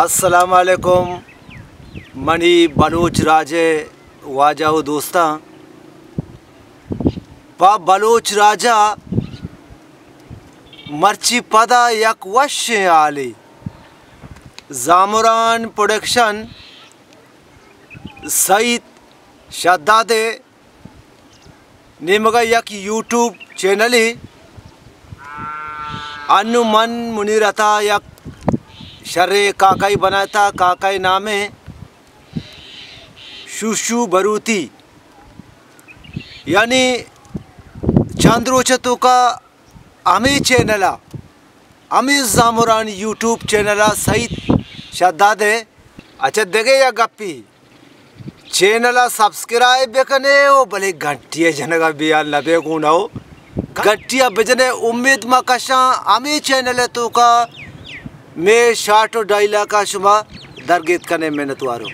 السلام علیکم منی بلوچ راج ءِ واجہ ءُ دوستاں۔ پہ بلوچ راج ءَ مرچی پدا یک وشیں حالے، زامران پروڈکشن سعید شداد ءِ نیمگ ءَ یک یوٹیوب چینلے۔ انوں من منیر عطا یک شریں کاکائی بنائتا، کاکائی نام ءَ شوشو بروتی۔ یعنی چند روچ ءِ توکا ہمے چینل ءَ، ہمے زامران یوٹیوب چینل ءَ سعید شداد ءِ۔ اچھا، دگہ یک گپے، چینل ءَ سبسکرائب بکنے ءُ بلے گھنٹی ءِ جنگ ءَ بے حال نہ بے گون ءُ گھنٹی ءَ بجنے۔ امید ما کشاں ہمے چینل ءِ توکا مے شارٹ ءُ ڈائیلاگ ءَ شما درگیت کنے۔ منتواروں۔